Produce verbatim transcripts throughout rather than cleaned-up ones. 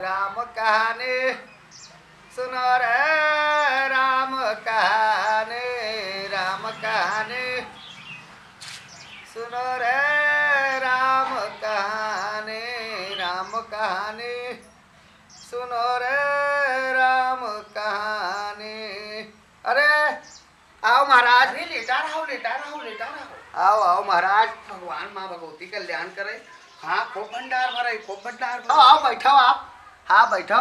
राम कहानी सुनो रे, राम कहानी, राम कहानी सुनो रे, राम कहानी, राम कहानी सुनो रे, राम कहानी। अरे, आओ महाराज। अरे, लेटा रहो, लेटा रहो, लेटा रहो। आओ, आओ महाराज। भगवान माँ भगवती कल्याण करे। हाँ, खूब भंडार भरे, खूब भंडार भरे। आओ, आओ, बैठो आप। हाँ, बैठो।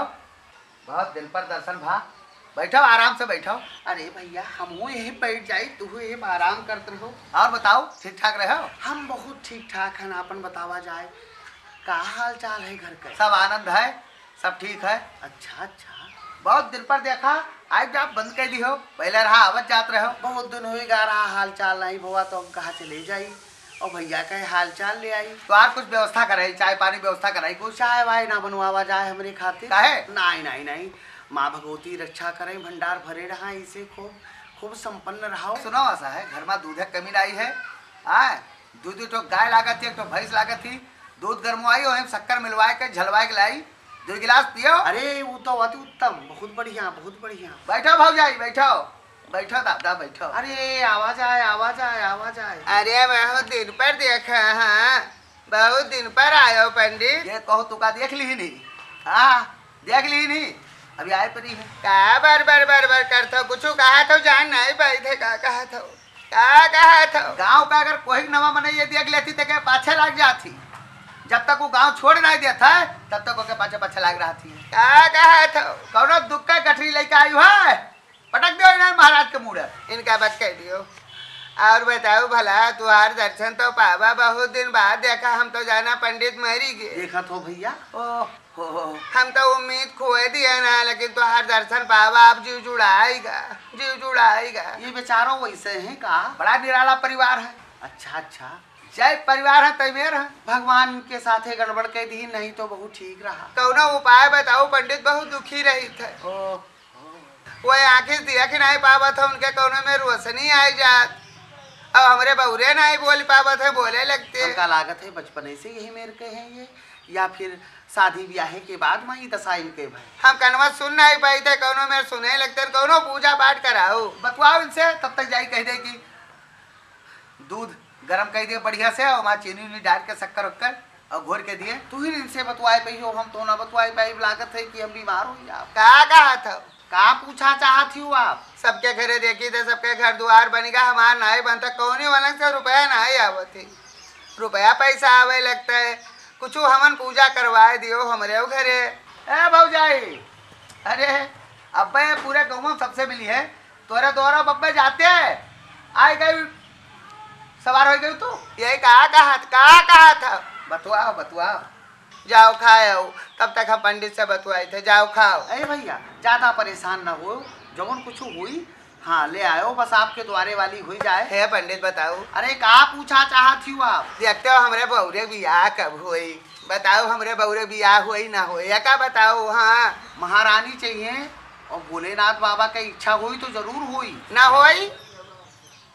बहुत दिन पर दर्शन भा। बैठो, आराम से बैठो। अरे भैया, हमहू यही बैठ जाई, तू यही आराम करत रहो। और बताओ, ठीक ठाक रहो? हम बहुत ठीक ठाक हन, आपन बतावा जाए, का हाल चाल है घर के? सब आनंद है, सब ठीक है। अच्छा, अच्छा। बहुत दिन पर देखा, आज आप बंद कर दी हो, पहले रहा आवत जात रहो। बहुत दिन हुई गा रहा, हाल चाल नहीं भवा, तो हम कहा चले जाई और भैया का हाल चाल ले आई। तो और कुछ व्यवस्था कराई, चाय पानी व्यवस्था कराई कुछ? चाय वाय ना बनवावा जाए हमरे खातिर। काहे? नहीं, नहीं, नहीं, माँ भगवती रक्षा करे, भंडार भरे रहा, इसे खूब, खूब संपन्न रहो। सुनो, ऐसा है, घर में दूध है, कमी नहीं है। हाँ, दू दू ठो गाय लागत थी, एक ठो भैंस लागत थी, दूध गरमवाई, ओहिम शक्कर मिलवाए के, झलवाए के लाई, दो गिलास पियो। अरे, वो तो अति उत्तम, बहुत बढ़िया, बहुत बढ़िया। बैठो भौजाई, बैठो, बैठो दादा, बैठो। अरे, आवा जाए, आवा जाए, आवा जाए। अरे, बहुत दिन पर देखा, हाँ, बहुत दिन पर आयो पंडित। ये कहो, तू का देख ली नहीं? हाँ, देख ली नहीं, अभी आए परी है। का बर बर बर बर करत हो? कुछ कहा था, जान नहीं पाई थे, का कहा था? का कहा था? गाँव का अगर कोई नवा मनई ये देख लेती तो के पाछे लाग जाती। जब तक वो गाँव छोड़ नहीं देता है, तब तक ओके पाछे पाछे लाग रहा थी। का कहा था? कौनो दुख का गठरी लेके आई है, पटक दो इन्हें महाराज के मूड़े। इनका बस कह दियो। और बताओ भला, तुहार दर्शन तो पावा, बहुत दिन बाद देखा, हम तो जाना पंडित मरी गए। देखा तो भैया। ओह। हो। हम तो उम्मीद खोए दिए ना, लेकिन तोहार दर्शन पावा, अब जीव जुड़ाएगा, जीव जुड़ाएगा। ये बेचारो वैसे हैं का? बड़ा निराला परिवार है। अच्छा, अच्छा। जय परिवार है, तय मेर है। भगवान के साथे गड़बड़ कह दी, नहीं तो बहुत ठीक रहा। कौनो उपाय बताओ पंडित, बहुत दुखी रही थे। ओह। वो आँखी से देख नहीं पावत है, उनके कौनो में रोशनी आई जात। अब हमरे बउरे नहीं बोल पावत है, बोले लगते। हमका लागत है बचपने से यही मेर के हैं ये, या फिर शादी ब्याहे के बाद माँ ई दशा इनके भय। हम कनवा सुन नहीं पाई थे, कौनो मेर सुने लगते, कौनो पूजा पाठ कराओ। बतवाओ इनसे, तब तक जाई कह दे कि दूध गरम कइ दिए बढ़िया से, और वहाँ चीनी उनी डाल के, शक्कर उक्कर, और घोर के दिए। तू ही इनसे बतवाए पाई हो, हम तो ना बतवाए पाई, लागत है कि हम बीमार हो जाब। का कहत हो? का पूछा चाहत हो आप? सबके घरे देखी थे, सबके घर दुआर बनी गा, हमार नाई बनता, कौनी वलन से रुपया नाई आवत है, रुपया पैसा आवे लगता है, कुछ हमन पूजा करवाए दियो हमरे घरे। ए भौजाई, अरे अब्बे पूरे गाँव में सबसे मिली है, तोरे द्वारा बब्बे जाते हैं, आई गई, सवार हो गई तू। यही कहा, कहा, का कहा था? बतुआ, बतुआ। जाओ खाए आओ, तब तक हम पंडित से बतुआए थे, जाओ खाओ। अरे भैया, ज्यादा परेशान ना हो, जौन कुछ हुई, हाँ, ले आयो, बस आपके द्वारे वाली हुई जाए। हे पंडित, बताओ। अरे, का पूछा चाहत ही आप? देखते हो, हमरे बउरे बियाह कब होई? बताओ, हमरे बउरे बियाह होई ना होई? या का बताओ, हाँ? महारानी चाहिए और भोलेनाथ बाबा के इच्छा होई तो जरूर होई। ना होई?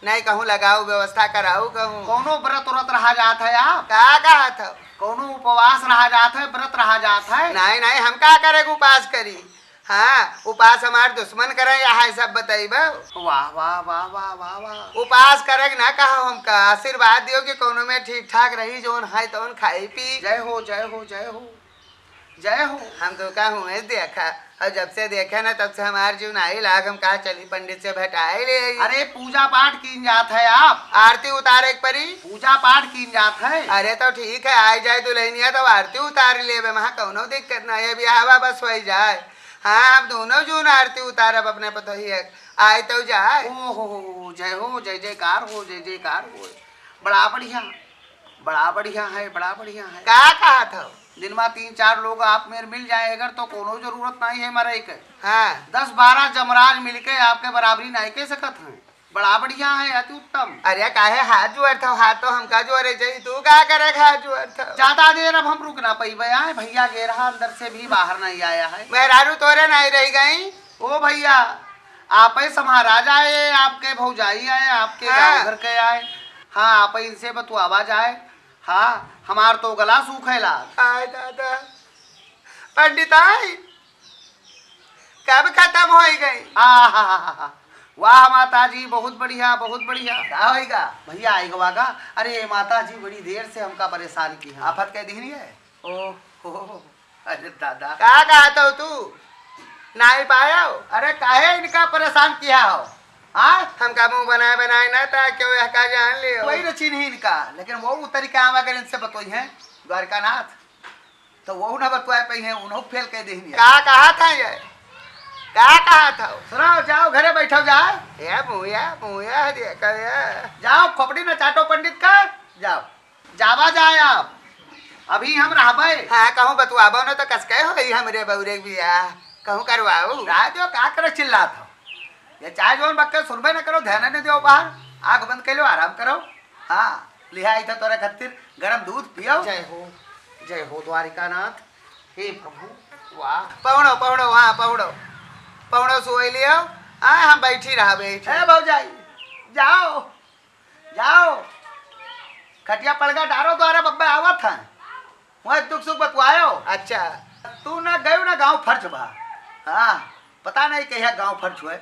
नहीं कहूँ लगाओ, व्यवस्था कराओ कहूँ। कौनो व्रत व्रत रहा जात है आप? का कहत हो? कौनो उपवास रहा जात है, व्रत रहा जात है? नहीं, नहीं, हम का करे उपास करी? हाँ, उपास हमार दुश्मन करे, यहाँ सब बताइबो। वाह, वाह, वाह। उपास करे के ना कहो हमका, आशीर्वाद दियो कि कौनो में ठीक ठाक रही, जौन है तौन खाई पी। जय हो, जय हो, जय हो, जय हो। हम तो का हुए देखा, और जब से देखे ना तब से हमार जीव नाही लाग, हम कहा चली पंडित से भेटाए ले आई। अरे पूजा पाठ कीन जात है आप। आरती उतारे के परी। पूजा पाठ कीन जात है। अरे तो ठीक है, आई जाए दुल्हनिया तो आरती उतार लेबे, वहाँ कौनो दिक्कत ना है, ब्याहवा बस होई जाए। हाँ, हम दोनों जून आरती उतारब अपने पतोहिया के। आए तो जाए। ओ हो हो हो, जय हो, जय जयकार हो, जय जयकार हो। बड़ा बढ़िया, बड़ा बढ़िया है, बड़ा बढ़िया है। का कहत हो? दिन में तीन चार लोग आप मेर मिल जाए अगर तो कोनो जरूरत नहीं है मरे के। हाँ। दस बारह जमराज मिलके आपके बराबरी नहीं कह सकत हैं। बड़ा बढ़िया है, अति उत्तम। अरे काहे हाथ जोड़त हो? हाथ तो हमका जोड़े चाहिए, तू का करे हाथ जोड़त हो? ज्यादा देर अब हम रुक ना पइबे, आए भैया गे रहा, अंदर से भी बाहर नहीं आया है। मेहरारू तोरे नहीं रह गई। ओ भैया, आपे समाराज आए, आपके भौजाई आए, आपके हाँ। गाँव घर के आए। हाँ, आपे इनसे बतुआवा जाए। हाँ, हमार तो गला सूखे लाग। आय दादा, पंडिताइन कब खतम होइ गई? आहाहाहा। वाह माता जी, बहुत बढ़िया, बहुत बढ़िया। का होइगा? भइया आइगा वागा। अरे माता जी, बड़ी देर से हमका परेशान किहा। आफत कइ दिहिन है? ओहो, अरे दादा। का कहत हो तू? नाहीं पायो? अरे काहे इनका परेशान किहा हो? हाँ? हमका मुँह बनाए बनाए ना ता, केहू यह का जान लियो। कोई न चिन्ही इनका, लेकिन वो तरीका हम अगर इनसे बतोई हैं, द्वारिकानाथ, तो वो ना बतवाए पइहैं, उन्हों फेल कइ देहिन। का कहत है ये? का कहत हो? सुनाओ, जाओ घरे बैठो जाए। ए मुँहया, मुँहया, देखो ये। जाओ, खोपड़ी न चाटो पंडित का, जाओ। जावा जाए आप, अभी हम रहबे। हाँ, कहूँ बतवाबो न तो कसके होई हमरे बउरे के बियाह, कहूँ करवाऊ। रह दो, का करे चिल्लात हो? ये चाय जौन बक्के सुनबे न करो, ध्यान न दो बाहर, आँख बंद कइ लो, आराम करो। हाँ, लिहा आई था तोरे खातिर गरम दूध पियो। जय हो, जय हो द्वारिकानाथ। हे प्रभु, वाह। पहुड़ो, पहुड़ो, हाँ, पहुड़ो। पहुड़ो सोई लियो। हाँ, हम बैठी रहा, बैठी। ए भौजाई, जाओ, जाओ। खटिया पलगा डारो द्वारा बब्बे आवत हैं। वहाँ दुख सुख बतवायो। अच्छा। तू ना गयो ना गाँव फर्ज बा। हाँ, पता नहीं कहिया गाँव फर्ज हुए।